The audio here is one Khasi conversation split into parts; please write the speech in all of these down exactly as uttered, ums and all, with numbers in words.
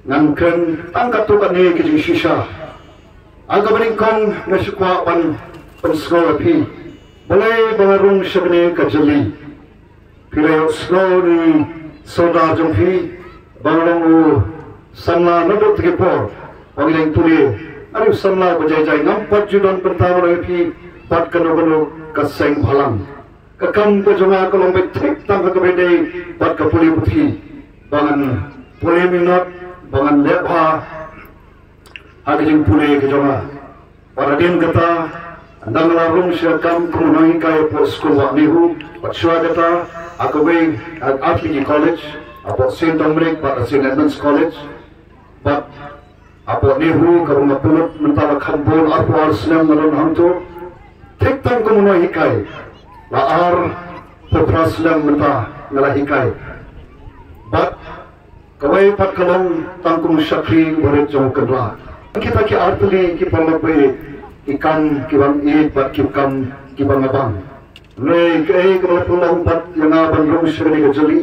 Ngan kren tang katto katne ki jingshisha. Ha kaba nyngkong nga sngewkwah ban pynsngew ïa phi. Balei ba nga rung sha kane ka jylli? Phi la ïohsngew na i sordar jong phi ba nga long u samla naduh tang ki por ba ngi dang pule. Nga dei u samla ba jai jai, ngam pat ju don bynta ban ong ïa phi bad kano kano ka seng bhalang. Ka kam ka jong nga ka long beit thik tang ha kaba ïadei bad ka pule puthi, ba ngan pule minot, ba ngan leh bha ha ka jingpule ka jong nga. Bad hadien kata, ynda nga la rung sha ka kam kum u nonghikai hapoh skul Wah Nehu, bad shuwa kata ha kawei, ha Artillery College, hapoh Saint Dominic bad Saint Edmund's College, bad hapoh Nehu kaba nga pynlut mynta la khatbun arphew ar snem nga don hangto. Thik tang kum u nonghikai, la arphew phra snem mynta nga la hikai. Bad kawei pat ka long tang kum u shakri barit jong u kynrad. Kita ki artylli ki paralok baieit, ki kam kiba ïeit bad ki kam kiba nga bang. Hynrei kaei kaba la pynlong pat ïa nga ban rung sha kane ka jylli,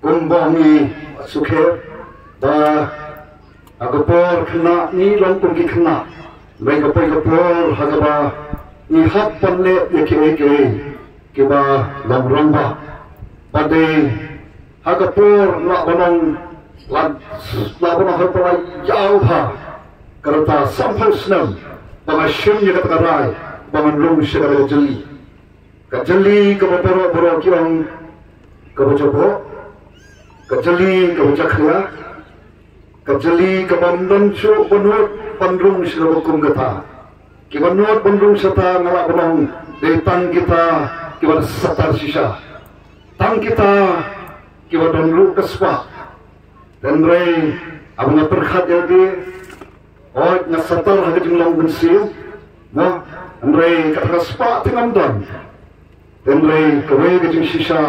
kumba ong i Sukher, ba ha ka por khynnah ngi long kum ki khynnah, hynrei ka poi ka por ha kaba ngi hap ban leh ïa kiei kiei kiba long rangbah. Bad dei ha ka por lah ban ong, lah, lah ban ong ha ka por la ïaw bha, ka rta sanphew snem ba nga shim ïa kata ka rai ba ngan rung sha kata ka jylli. Ka jylli kaba baroh baroh ki ong kaba jaboh, ka jylli kaba jakhlia, ka jylli kaba ym don shuh ba nud ban rung sha kaba kum kata. Kiba nud ban rung shata nga lah ban ong dei tang kita kiba da satar shisha, tang kita kiba don ruh ka spah. Hynrei haba nga pyrkhat ïa lade, hooid nga satar ha ka jinglong mynsiem, mo, hynrei kata ka spah te ngam don. Hynrei kawei ka jingshisha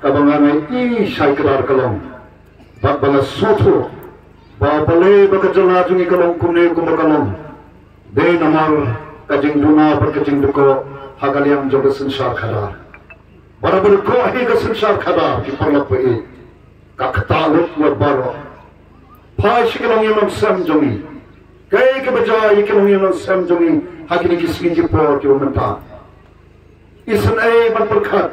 kaba nga ngai i shai kdar ka long, bad ba nga sngewthuh ba balei ba ka jylla jong ngi ka long kumne kumba ka long, dei namar ka jingduna bad ka jingdkoh ha ka liang jong ka synshar khadar. Bad haba dkoh hi ka synshar khadar, ki paralok baieit, ka ktah lut ïa baroh. Phai sha ki longïing longsem jong ngi. Kaei kaba jia ïa ki longïing longsem jong ngi ha kine ki sngi ki por kiba mynta? Isynei ban pyrkhat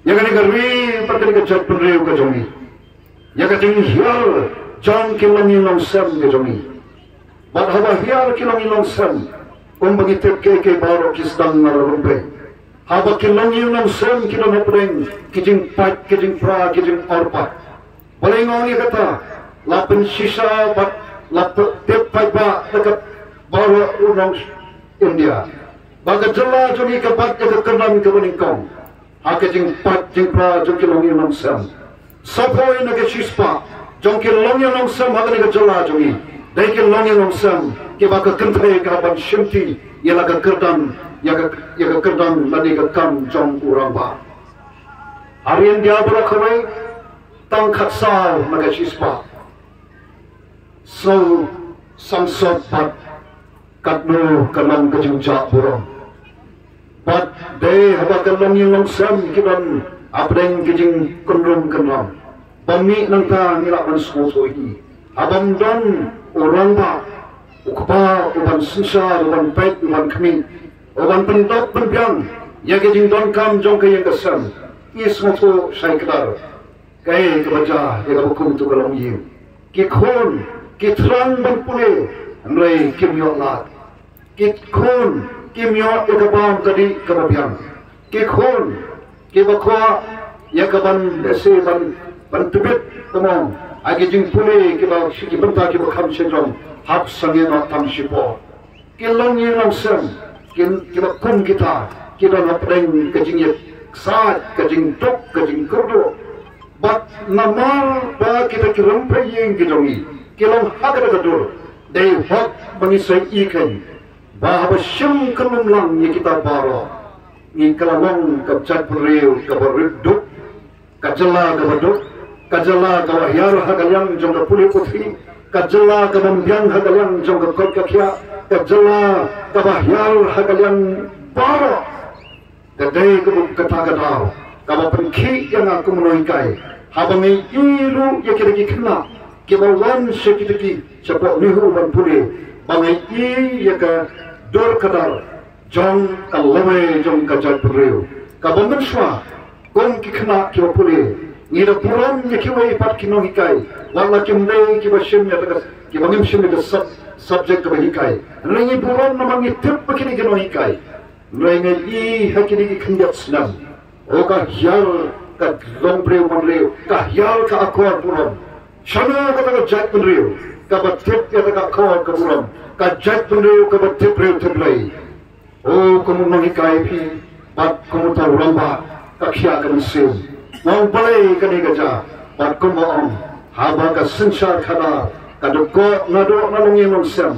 ïa kane ka ri bad kane ka jaitbynriew ka jong ngi, ïa ka jinghiar jong ki longïing longsem ka jong ngi. Bad haba hiar ki longïing longsem, kumba ngi tip, kiei kiei baroh ki sdang na la rympei. Haba ki longïing longsem ki don hapdeng ki jingpait, ki jingpra, ki jingorpah. Balei nga ong ïa kata? La pynshisha bad la tip paidbah da ka baroh u nong India ba ka jylla jong ngi ka bat ïa ka kyrdan kaba nyngkong ha ka jingpait jingpra jong ki longïing longsem. Sa poi na ka shispah jong ki longïing longsem ha kane ka jylla jong ngi, dei ki longïing longsem kiba ka kynthei ka hap ban shimti ïa la ka kyrdan, ïa ka, ïa ka kyrdan lane ka kam jong u rangbah. Ha ri India baroh kawei, tang khatsaw na ka shispah sngew sangsot bad katno ka long ka jingjah burom. Bad dei haba ka longïing longsem ki don hapdeng ki jingkynrum kynram, ba mih nangta ngi lah ban sngewthuh hi. Haba ym don u rangbah, u kpa, u ban synshar, u ban peit, u ban khmih, u ban pyndap pynbiang ïa ka jingdonkam jong ka ïing ka sem, ngi sngewthuh shai kdar. Kaei kaba jia ïa kaba kum tu ka longïing? Ki khun ki thrang ban pule, hynrei kim ïoh lad. Ki khun kim ïoh ïa ka bam ka dih kaba biang. Ki khun kiba kwah ïa ka ban lehse ban, ban tbit, kumno, ha ki jingpule kiba, ki bynta kiba kham sha jong, hap sangeh noh tang shipor. Ki longïing longsem, ki, kiba kum kita, ki don hapdeng ka jingïaksaid, ka jingduk, ka jingkyrduh. Bad namar ba kita ki rympei ïing ki jong ngi ki long ha kata ka dur, dei hok ba ngi sa ïohi kein ba haba shim kynlum lang ïa kita baroh, ngi kylla long ka jaitbynriew kaba rit duk, ka jylla kaba duk, ka jylla kaba hiar ha ka liang jong ka pule puthi, ka jylla kaba ym biang ha ka liang jong ka koit ka khiah, ka jylla kaba hiar ha ka liang baroh. Ka dei kaba kata ka daw kaba pynkhih ïa nga kum u nonghikai, haba ngi ïohi ruh ïa kita ki khynnah Kiba wan sha kita ki shapoh NEHU ban pule, ba nga ïohi ïa ka dur ka dar jong ka lawei jong ka jaitbynriew. Kaba mynshuwa, kum ki khynnah kiba pule, ngi da burom ïa kiwei pat ki nonghikai, wat la kim dei kiba shim ïa ka, kiba ngim shim ïa ka sub-, subject kaba hikai. Hynrei ngi burom namar ngi tip ba kine ki nonghikai. Hynrei nga ïohi ha kine ki khyndiat snem, o ka hiar ka longbriew manbriew, ka hiar ka akor burom. Shano kata ka jaitbynriew kaba tip ïa kata ka akor ka burom, ka jaitbynriew kaba tip briew tip Blei. O kum u nonghikai phi, bad kum uta u rangbah, ka khia ka mynsiem. Nga ong balei kane ka jia, bad kumba ong, haba ka synshar khadar ka dkoh naduh na longïing longsem,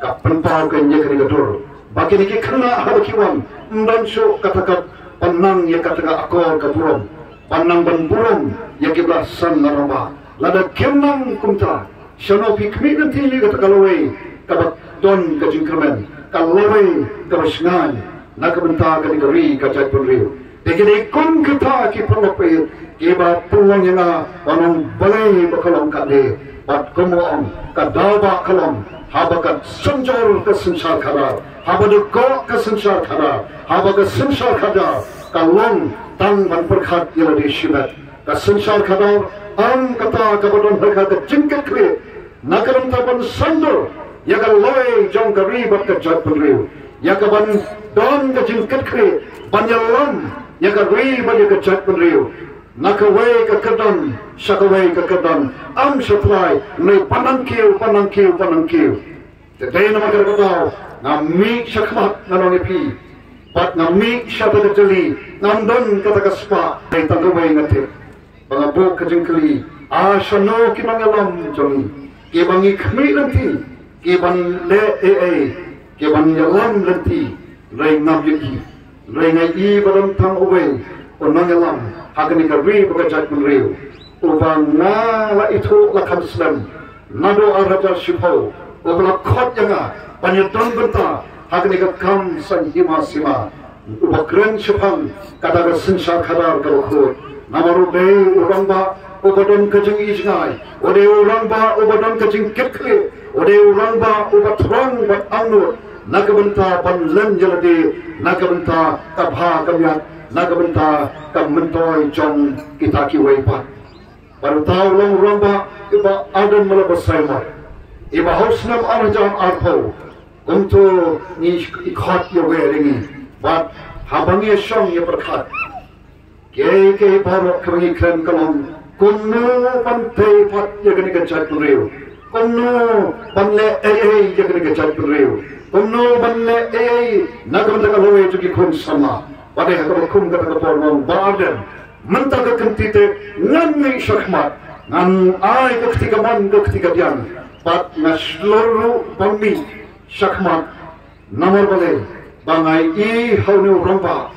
ka pynpaw ka ïa kane ka dur. Ba kine ki khynnah haba ki wan, ym don shuh kata ka ban nang ïa kata ka akor ka burom, ban nang ban burom ïa ki ba la san na rangbah. Lada kim nang kumta, shano phi khmih lynti ïa kata ka lawei kaba don ka jingkyrmen, ka lawei kaba shngaiñ na ka bynta kane ka ri ka jaitbynriew. Te ki dei kum kita ki paralok, kiba pynlong ïa nga ban ong balei ba ka long kane. Bad kumba ong, ka daw ba ka long, haba ka synjor ka synshar khadar, haba dkoh ka synshar khadar, haba ka synshar khadar ka long tang ban pyrkhat ïa lade shimet. Ka synshar khadar ym kata kaba don ha ka jingkitkhlieh na ka bynta ban saiñdur ïa ka lawei jong ka ri bad ka jaitbynriew, ïa ka ban don ka jingkitkhlieh ban ïalam ïa ka ri bad ïa ka jaitbynriew na kawei ka kyrdan sha kawei ka kyrdan. Ym sha trai, hynrei ban nang kiew, ban nang kiew, ban nang kiew. Te dei namar kata ka daw nga mih shakhmat, nga ong ïa phi, bad nga mih sha kata ka jylli, ngam don kata ka spah. Dei tang kawei nga tip, ba nga buh ka jingkylli, a shano ki nongïalam jong ngi, kiba ngi khmih lynti, kiban leh ei ei, kiban ïalam lynti, hynrei ngam ïohi. Hynrei nga ïohi ba don tang uwei u nongïalam ha kane ka ri bad ka jaitbynriew, uba nga la ithuh la kham slem naduh ar hajar shiphew, uba la khot ïa nga ban ïadon bynta ha kane ka kam saiñ hima sima, uba kren shaphang kata ka synshar khadar kaba khuid. Namar u dei u rangbah uba don ka jingïohi jngai, u dei u rangbah uba don ka jingkitkhlieh, u dei u rangbah uba thrang bad angnud na ka bynta ban len ïa lade, na ka bynta ka bha ka miat, na ka bynta ka myntoi jong kita kiwei pat. Bad uta u long u rangbah iba Ardent Miller Basaiawmoit, iba ha u snem ar hajar arphew, kumto ngi i khot ïa u ïa ngi, bad haba ngi ïashong ïapyrkhat, kiei kiei baroh kaba ngi kren ka long kumno ban tei pat ïa kane ka jaitbynriew, kumno ban leh ei ei ïa kane ka jaitbynriew, kumno ban leh ei ei na ka bynta ka lawei jong ki khun samla. Bad ha kaba kum kata ka por nga ong, Bah Ardent, mynta ka kynti te ngan mih shakhmat, ngan ai ka kti kamon ka kti kadiang, bad nga shlur ruh ban mih shakhmat. Namar balei? Ba nga i ha une u rangbah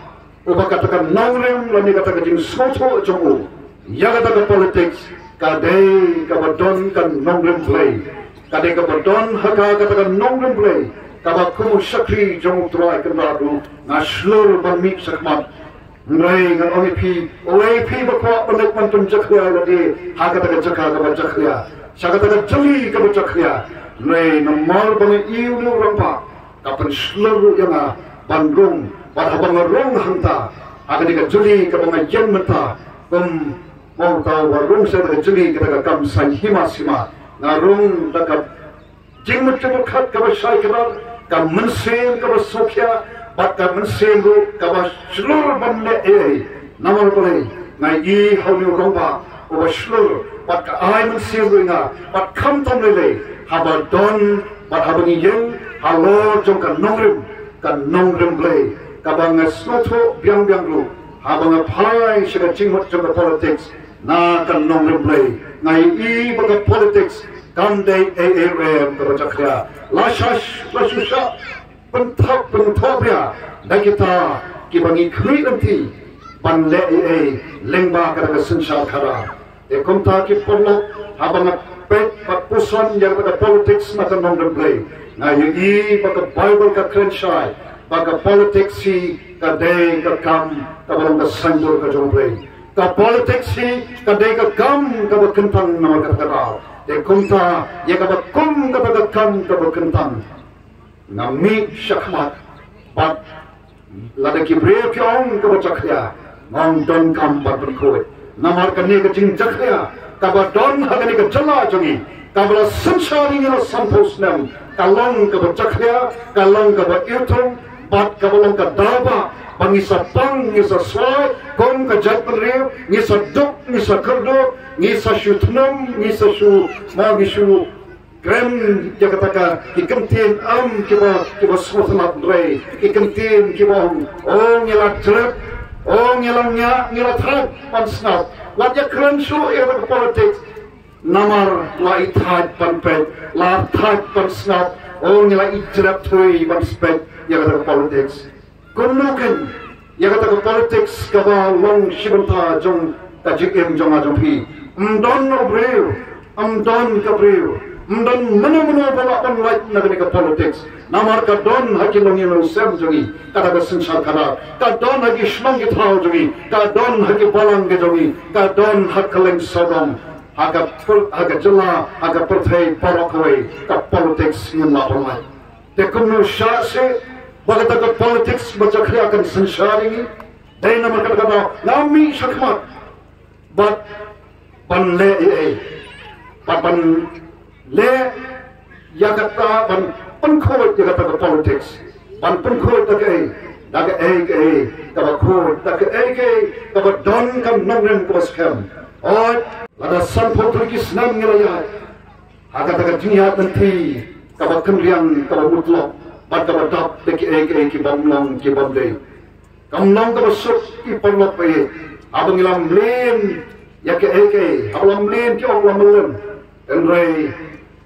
uba kata ka nongrim lane kata ka jingsngewthuh jong u ïa kata ka politics ka dei kaba don ka nongrim Blei. Ka dei kaba don ha ka kata ka nongrim Blei, kaba kum u shakri jong U Trai Kynrad ruh nga shlur ban mih shakhmat. Hynrei ngan ong ïa phi, uei phi ba kwah ban leit ban pynjakhlia ïa lade ha kata ka jaka kaba jakhlia, sha kata ka jylli kaba jakhlia? Hynrei namar ba nga i une u rangbah ka pynshlur ruh ïa nga ban rung, bad haba nga rung hangta ha kane ka jylli kaba nga ïeng mynta kum uta uba rung sha ka jylli kata ka kam saiñ hima sima, nga rung da ka jingmut jingpyrkhat kaba shai kdar, ka mynsiem kaba sngewkhia, bad ka mynsiem ruh kaba shlur ban leh ei ei. Namar balei? Nga i ha une u rangbah uba shlur bad ka ai mynsiem ruh ïa nga, bad khamtam lei lei haba don bad haba ngi ïeng halor jong ka nongrim, ka nongrim Blei, kaba nga sngewthuh biang biang ruh haba nga phai sha ka jingmut jong ka politics. Na ka nongrim Blei nga i ba ka politics kam dei ei ei ruh em kaba jakhlia. La shah, la shu shah pynthok pynthok ïa da kita kiba ngi khmih lynti ban leh ei ei lyngba kata ka synshar khadar. Te kumta ki paralok, haba nga peit bad puson ïa kata ka politics na ka nongrim Blei, nga ïohi ba ka Baibl ka kren shai ba ka politics hi ka dei ka kam kaba long ka saiñdur ka jong U Blei. Ka politics hi ka dei ka kam kaba kyntang namar kata ka daw. Te kumta ïa kaba kum kata ka kam kaba kyntang, nga mih shakhmat bad lada ki briew ki ong kaba jakhlia, nga ong donkam ban pynkhuid. Namar kane ka jingjakhlia kaba don ha kane ka jylla jong ngi, kaba la synshar ïa ngi la sanphew snem, ka long kaba jakhlia, ka long kaba iwtung, bad kaba long ka daw ba ngi sa pang, ngi sa swai kum ka jaitbynriew, ngi sa duk, ngi sa kyrduh, ngi sa shu thnum, ngi sa shu, ma ngi shu kren ïa kata ka, ki kyntien, am, kiba, kiba sngewtynnat hynrei ki kyntien kiba ong, o ngi la jrep, o ngi la ñiah, ngi la thait ban sngap. Wat ïa kren shuh ïa ka politics. Namar la i thait ban peit, la thait ban sngap, o ngi la i jrep thui ban peit ïa kata ka politics. Kumno kein ïa kata ka politics kaba long shi bynta jong ka jingim jong nga jong phi. Ym don u briew, ym don ka briew, ym don mano mano ba lah ban lait na kane ka politics. Namar ka don ha ki longïing longsem jong ngi, kata ka synshar khadar, ka don ha ki shnong ki thaw jong ngi, ka don ha ki balang ka jong ngi, ka don ha kylleng sawdong, ha ka pyr-, ha ka jylla, ha ka pyrthei baroh kawei, ka politics ngim lah ban lait. Te kumno shah seh ba kata ka politics ba jakhlia kan synshar ïa ngi? Dei namar kata ka daw nga mih shakhmat bad ban leh ei ei, bad ban leh ïa kata, ban pynkhuid ïa kata ka politics, ban pynkhuid da kaei, da kaei kaei kaba khuid, da kaei kaei kaba don ka nongrim kaba skhem. Oi, lada sanphew tylli ki snem ngi la ïaid ha kata ka jingïaid lynti kaba kynriang, kaba mutlop, bad kaba dap da kiei kiei ki bym long ki bym dei. Kam long kaba suk ïa i paralok ba ïeit haba ngi la mlien ïa kiei kiei, haba la mlien ki ong la mlien. Hynrei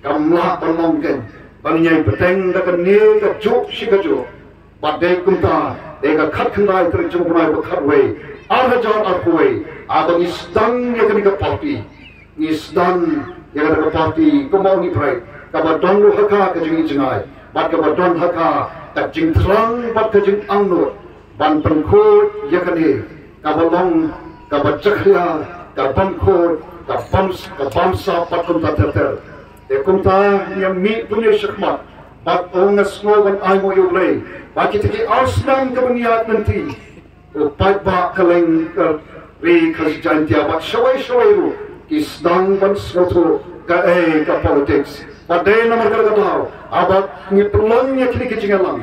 kam lah ban long kein ba ngin ïai bteng da kane kajuh shi kajuh. Bad dei kumta, dei ka khatkhyndai tarik jong u bnai ba khatwei, ar hajar arphew wei, haba ngi sdang ïa kane ka party, ngi sdang ïa kata ka party kumba ong i Bright, kaba don ruh ha ka ka jingïohi jngai bad kaba don ha ka ka jingthrang bad ka jingangnud ban pynkhuid ïa kane kaba long kaba jakhlia, ka bym khuid, ka bym, ka bym sap bad kumta ter ter. Te kumta ngi mih pynïaid shakhmat bad ong nga sngew ban ai nguh ïa U Blei ba kita ki ar snem kaba ngi ïaid lynti, u paidbah kylleng ka ri Khasi Jaiñtia bad shawei shawei ruh ki sdang ban sngewthuh kaei ka politics. Bad dei namar kata ka daw haba ngi pynlong ïa kine ki jingïalang,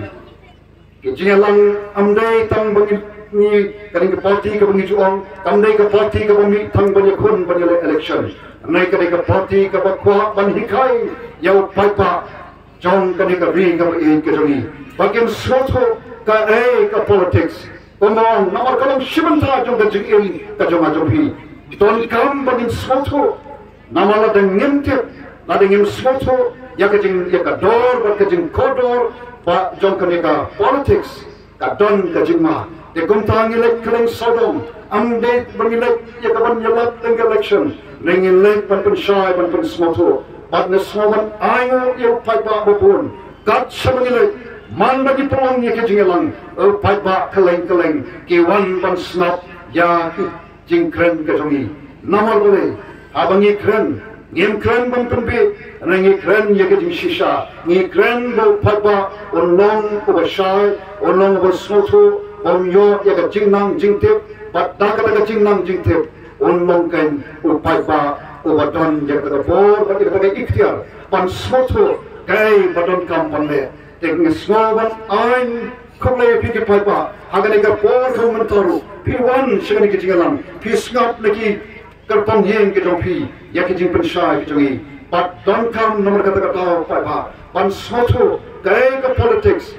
ki jingïalang ym dei tang ba ngi, ngi, ka dei ka party kaba ngi ju ong, kam dei ka party kaba mih tang ban ïakhun ban ïaleh election. Hynrei ka dei ka party kaba kwah ban hikai ïa u paidbah jong kane ka ri kaba ïeit ka jong ngi ba kin sngewthuh kaei ka politics. Kumba ong, namar ka long shi bynta jong ka jingim ka jong nga jong phi. Donkam ba ngin sngewthuh. Namar lada ngim tip, lada ngim sngewthuh ïa ka jing, ïa ka dor bad ka jingkordor ba jong kane ka politics, ka don ka jingma. Te kumta ngi leit kylleng sawdong, ym dei ba ngi leit ïa ka ban ïalap tang ka election, ne ngi leit ban pynshai, ban pynsngewthuh. Bad nga sngew ban ai nguh ïa u paidbah ba bun, kat shaba ngi leit, man ba ngi pynlong ïa ki jingïalang, u paidbah kylleng kylleng ki wan ban sngap ïa ki jingkren ka jong ngi. Namar balei? Haba ngi kren, ngim kren ban pynbeit, hynrei ngi kren ïa ka jingshisha. Ngi kren ba u paidbah un long uba shai, un long uba sngewthuh, ba un ïoh ïa ka jingnang jingtip, bad da kata ka jingnang jingtip un long kein u paidbah uba don ïa kata ka bor bad ïa kata ka iktiar ban sngewthuh kaei ba donkam ban leh. Te nga sngew ban ai khublei ïa phi ki paidbah, ha kane ka por kaba mynta ruh phi wan sha kane ka jingïalang, phi sngap na ki kyrpang ïing ki jong phi ïa ki jingpynshai ki jong ngi. Bad donkam namar kata ka daw paidbah ban sngewthuh kaei ka politics.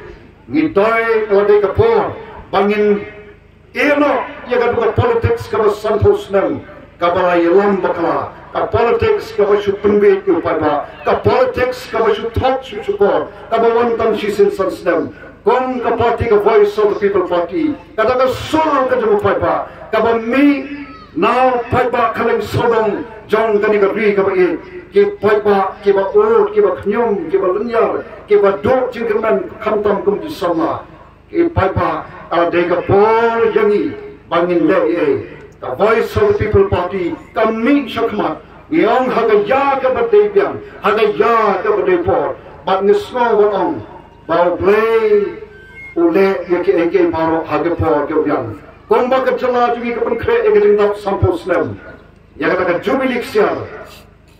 Ngi dei, ka la dei ka por ba ngin ïehnoh ïa ka dei ka politics kaba sanphew snem kaba la ïalam bakla, ka politics kaba shu pynbeit ïa u paidbah, ka politics kaba shu thok shu shukor, kaba wan tang shisien san snem. Kum ka party ka Voice of the People Party, kata ka sur ka jong u paidbah, kaba mih na u paidbah kylleng sawdong jong kane ka ri kaba ïeit, ki paidbah kiba ud, kiba khñium, kiba lynñiar, kiba duh jingkyrmen khamtam kum ki samla. Ki paidbah, ka la dei ka por ïa ngi ba ngin leh ei ei. Ka Voice of the People Party ka mih shakhmat. Ngi ong ha ka ïa kaba dei biang, ha ka ïa kaba dei por. Bad ngi sngew ban ong ba U Blei u leh ïa kiei kiei baroh ha ka por kaba biang. Kumba ka jylla jong ngi ka pynkhreh ïa ka jingdap sanphew snem, ïa kata ka jubili ksiar,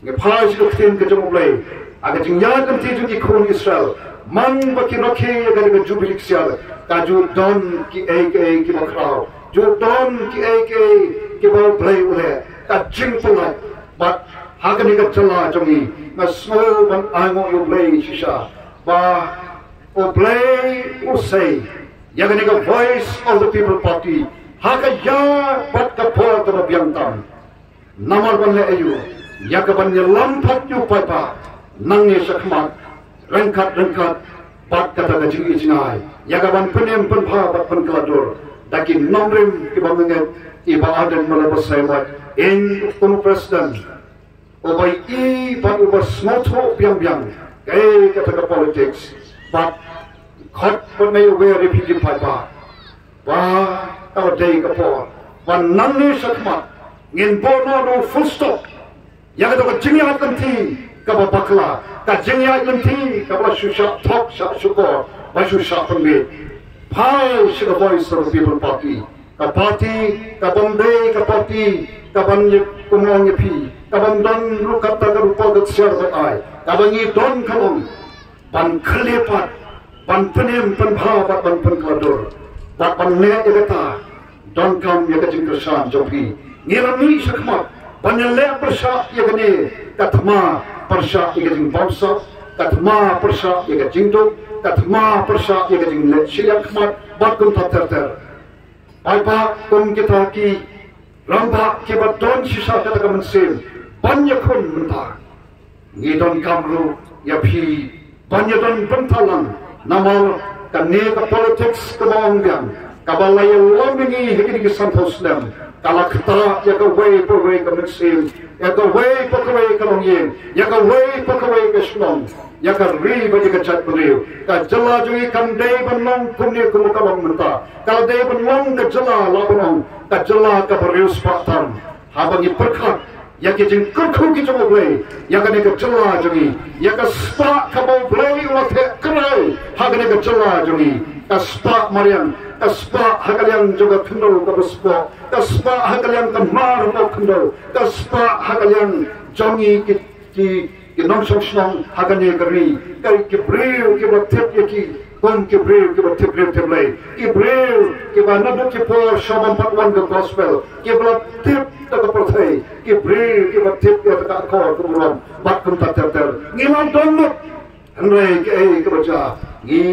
ngi phai sha ka ktien ka jong U Blei ha ka jingïaid lynti jong ki khun Israel. Man ba ki rakhe ïa ka jubili ksiar, ka ju don kiei kiei kiba khraw, ju don kiei kiei kiba U Blei u leh. Ka jingpyllait. Bad ha kane ka jylla jong ngi, nga sngew ban ai nguh ïa U Blei shisha ba U Blei u sei ïa kane ka Voice of the People Party ha ka ïa bad ka por kaba biang tam. Namar ban leh aïu? Ïa ka ban ïalam pat ïa u paidbah nangne shakhmat, ryngkat ryngkat bad kata ka jingïeit jngai, ïa ka ban pynim pynbha bad pynkylla dur da ki nongrim kiba mynngeit, kiba ardent, mala ba sai mat. Ïa u kum u president uba ïeit bad uba sngewthuh biang biang kaei kata ka politics, bad khot bad ngi wer ïa phi ki paidbah ba ka dei ka por ba nangne shakhmat ngin buh noh da u full stop ïa kata ka jingïaid lynti kaba bakla, ka jingïaid lynti kaba la shu shah thok shah shukor, ba shu shah pynbeit. Phai sha ka Voice of the People Party, ka party kaban dei, ka party kaban ïa kumno ïa phi, kaban don ruh kata ka rupa ka ksiar ba ai, kaba ngi don ka long ban khyllipmat, ban pynim pynbha bad ban pynkylla dur, bad ban leh ïa kata donkam ïa ka jingkyrshan jong phi. Ngi la mih shakhmat ban ïaleh pyrshah ïa kane ka thma pyrshah ïa ka jingbamsap, ka thma pyrshah ïa ka jingduk, ka thma pyrshah ïa ka jingleh shiliang khmat bad kumta ter ter. Paidbah, kum kita ki rangbah kiba don shisha kata ka mynsiem ban ïakhun mynta, ngi donkam ruh ïa phi ban ïadon bynta lang. Namar kane ka politics kaba ong biang, kaba la ïalam ïa ngi ha kine ki sanphew snem, ka la ktah ïa kawei pa kawei ka mynsiem, ïa kawei pa kawei ka longïing, ïa kawei pa kawei ka shnong, ïa ka ri bad ïa ka jaitbynriew. Ka jylla jong ngi kam dei ban long kumne kum ka long mynta. Ka dei ban long ka jylla, la ban long ka jylla kaba riewspah tam. Haba ngi pyrkhat ïa ki jingkyrkhu ki jong U Blei ïa kane ka jylla jong ngi, ïa ka spah kaba U Blei u la theh kyrhai ha kane ka jylla jong ngi, ka spah mariang, ka spah ha ka liang jong ka khyndew kaba spah, ka spah ha ka liang ka mar kaba khyndew, ka spah ha ka liang jong ngi ki, ki, ki nongshong shnong ha kane ka ri, ka, ki briew kiba tip ïa ki kum ki briew kiba tip briew tip Blei, ki briew kiba naduh ki por sha ban pat wan ka gospel, kiba la tip da ka pyrthei, ki briew kiba tip ïa ka akor ka burom bad kumta ter ter. Ngi la don lut, hynrei kiei kiba jia, ngi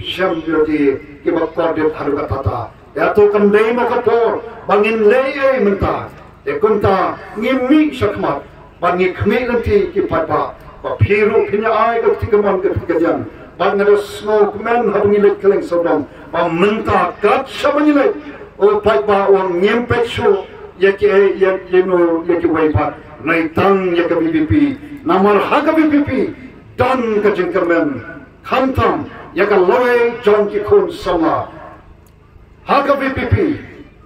shem ïa ki kiba kordit haduh katta. Ïa to kam dei mo ka por ba ngin leh ei mynta. Te kumta ngi mih shakhmat bad ngi khmih lynti ki paidbah ba phi ruh phin ïa ai ka kti kamon ka kti kadiang. Bad nga da sngewkmen haba ngi leit kylleng sawdong ba mynta kat shaba ngi leit, u paidbah u ong ngim peit shuh ïa ki, ïa, ïa no, ïa kiwei pat, hynrei tang ïa ka V P P. Namar ha ka V P P don ka jingkyrmen, khamtam ïa ka lawei jong ki khun samla. Ha ka V P P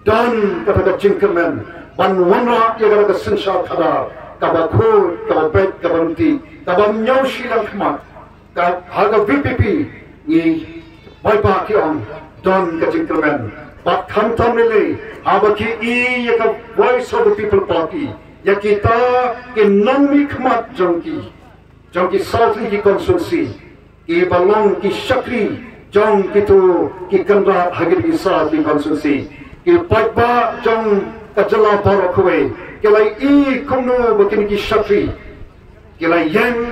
don kata ka jingkyrmen ban wanrah ïa kata ka synshar khadar kaba khuid, kaba beit, kaba ryntih, kaba ñiew shiliang khmat. Ka, ha ka V P P ngi paidbah ki ong don ka jingkyrmen. Bad khamtam lei lei haba ki i ïa ka Voice of the People Party, ïa kita ki nongmihkhmat jong ki, jong ki South Liki constituency, kiba long ki shakri jong kito ki kynrad ha kine ki South Liki constituency, ki paidbah jong ka jylla baroh kawei ki la i kumno ba kine ki shakri ki la ïeng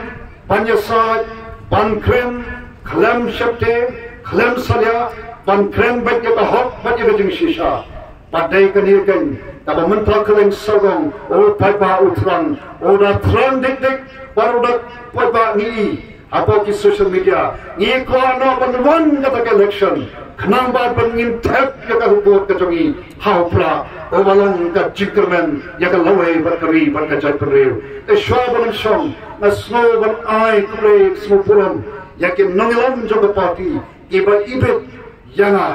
ban ïasaid, ban kren khlem sheptieng, khlem salia, ban kren bad ïa ka hok bad ïa ka jingshisha. Bad dei kane keiñ kaba mynta kylleng sawdong u paidbah u thrang, u da thrang dik dik, bad u da, paidbah ngi i hapoh ki social media, ngi kwah noh ban wan kata ka election khnang ba ban ngin thep ïa ka vote ka jong ngi ha u Prah, uba long ka jingkyrmen ïa ka lawei bad ka ri bad ka jaitbynriew. Te shuwa ba ngin shong, nga sngew ban ai khublei sngewbha ïa ki nongïalam jong ka party kiba ibit ïa nga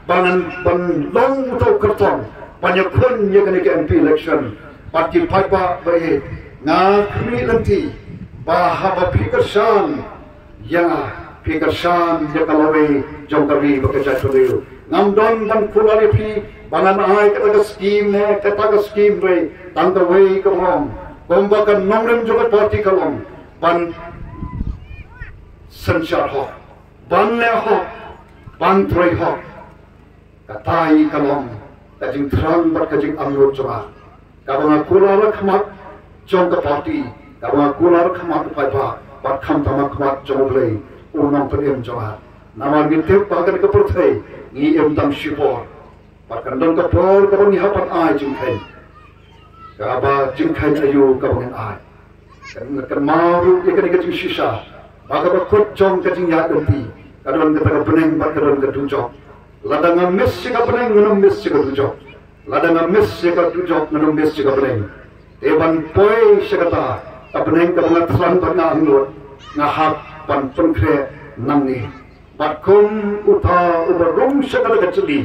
ba ngan ban long uto u kyrtong Ban ïakhun ïa kane ka M P election, bad ki paidbah ba ïeit, nga khmih lynti ba haba phi kyrshan ïa nga, phi kyrshan ïa ka lawei jong ka ri bad ka jaitbynriew. Ngam don ban kular ïa phi ba ngan ai kata ka skim ne kata ka skim re, tang kawei ka ong, kumba ka nongrim jong ka party ka long, ban synshar hok, ban leh hok, ban trei hok. Kata hi ka long ka jingthrang bad ka jingangnud jong nga, kaba nga kular ha khmat jong ka party, kaba nga kular ha khmat u paidbah, bad khamtam ha khmat jong U Blei, U Nongpynim jong nga. Namar ngi tip ba ha kane ka pyrthei ngi im tang shipor, bad kan don ka por kaba ngi hap ban ai jingkheiñ. Kaba jingkheiñ aïu kaba ngin ai? Kan, kan kynmaw ruh ïa kane ka jingshisha ba kaba kut jong ka jingïaid lynti ka don kata ka bneng bad ka don ka dujok. Lada nga miss ïa ka bneng, ngan ym miss ïa ka dujok. Lada nga miss ïa ka dujok, ngan ym miss ïa ka bneng. Te ban poi sha kata ka bneng kaba nga thrang bad nga angnud, nga hap ban pynkhreh nangne. Bad kum uta uba rung sha kata ka jylli,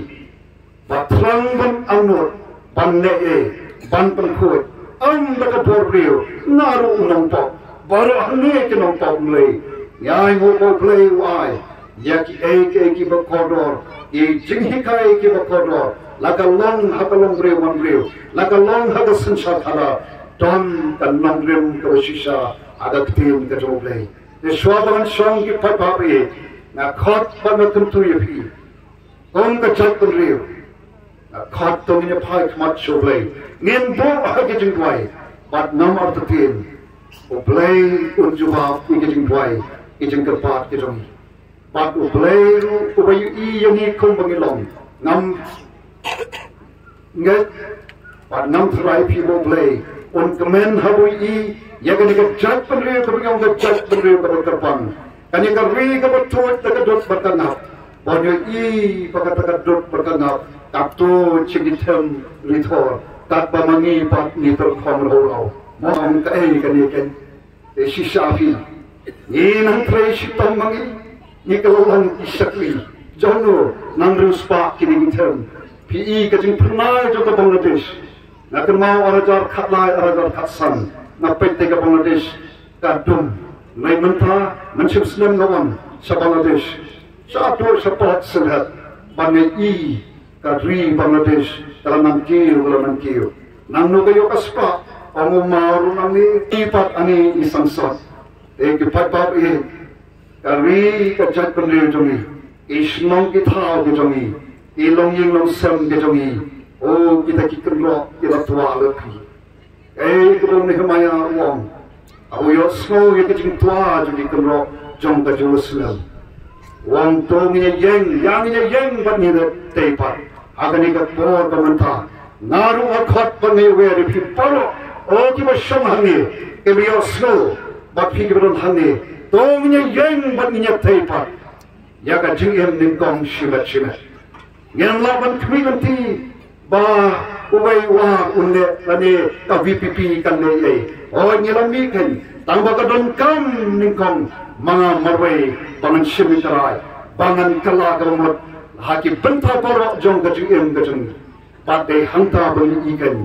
ba thrang ban angnud, ban leh ei, ban pynkhuid, ym da ka bor briew, nga ruh u nongpop, baroh hangne ki nongpop, Blei. Ngi ainguh ba U Blei u ai ïa kiei kiei kiba kordor, ki jinghikai kiba kordor, la ka long ha ka longbriew manbriew, la ka long ha ka synshar khadar, don ka nongrim kaba shisha ha ka ktien ka jong U Blei. Te shuwa ba ngan shong, ki paidbah ba ïeit, nga khot bad nga kyntu ïa phi. Kum ka jaitbynriew, nga khot to ngin ïa phai khmat sha U Blei, ngin buh ha ki jingduwai, bad ngam artatien, U Blei un jubab ïa ki jingduwai, ki jingkyrpad ki jong ngi. Bad U Blei ruh uba ïohi ïa ngi kumba ngi long, ngam ngeit bad ngam tharai phi ba U Blei un kmen haba u ïohi ïa kane ka jaitbynriew kaba ngi ong ka jaitbynriew kaba kyrpang. Kane ka ri kaba tuid da ka dud bad ka ngap, ba ngi ïohi ba kata ka dud bad ka ngap ka tuid sha ki them ri thor, katba ma ngi pat ngi pyrkhong rau rau. Mo ong kaei kane keiñ? Te shisha phi, ngi nang trei shitom ma ngi, ngi ka la long ki shakri. Jong no nang riewspah kine ki them? Phi i ka jingphyrnai jong ka Bangladesh. Nga kynmaw ar hajar khatlai, ar hajar khatsan, nga peit te ka Bangladesh ka dum. Nai mynta, mynshem snem nga wan sha Bangladesh, sha Adur, sha Palat Sylhet, ba ngi i ka ri Bangladesh ka la nang kiew, ka la nang kiew. Nangno ka ïoh ka spah? Ong u maw ruh nangne, i pat ani i sangsot. Te ki paidbah ïeit, ka ri ka jaitbynriew jong ngi, ki shnong ki thaw ki jong ngi, ki longïing longsem ki jong ngi, o kita ki kynroh ki la twa lut hi. Ei, kaba u Nehemaïah u ong, haba u ïohsngew ïa ka jingtwa jong ki kynroh jong ka Jerusalem, u ong, to ngin ïa ïeng, ïa ngin ïa ïeng bad ngin ïa tei pat. Ha kane ka por ka mynta, nga ruh nga khot bad nga ïawer ïa phi baroh, o kiba shong hangne, kiba ïohsngew, bad phi kiba don hangne, to ngin ïa ïeng bad ngin ïa tei pat ïa ka jingim nyngkong shimet shimet. Ngim lah ban khmih lynti ba uwei uwei un leh lane ka V P P kan leh ei. Hooid, ngi la mih keiñ, tang ba ka donkam nyngkong ma nga marwei ba ngan shim ïa ka rai, ba ngan kylla kaba mut ha ki bynta baroh jong ka jingim ka jong ngi. Bad dei hangta ba ngi i keiñ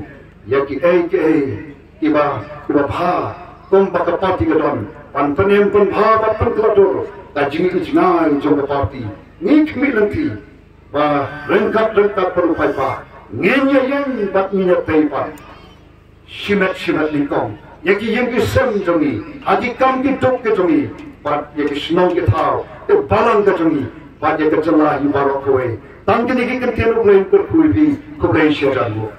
ïa kiei kiei kiba, kiba bha, kumba ka party ka don, ban pynim pynbha bad pynkylla dur ka jingi jngai jong ka party. Ngi khmih lynti ba ryngkat ryngkat bad u paidbah ngin ïa ïeng bad ngin ïa tei pat shimet shimet nyngkong ïa ki ïing ki sem jong ngi, ha ki kam ki duk ki jong ngi, bad ïa ki shnong ki thaw, ïa balang ka jong ngi, bad ïa ka jylla hi baroh kawei. Tang kine ki kyntien U Blei un kyrkhu ïa phi. Khublei shihajar nguh.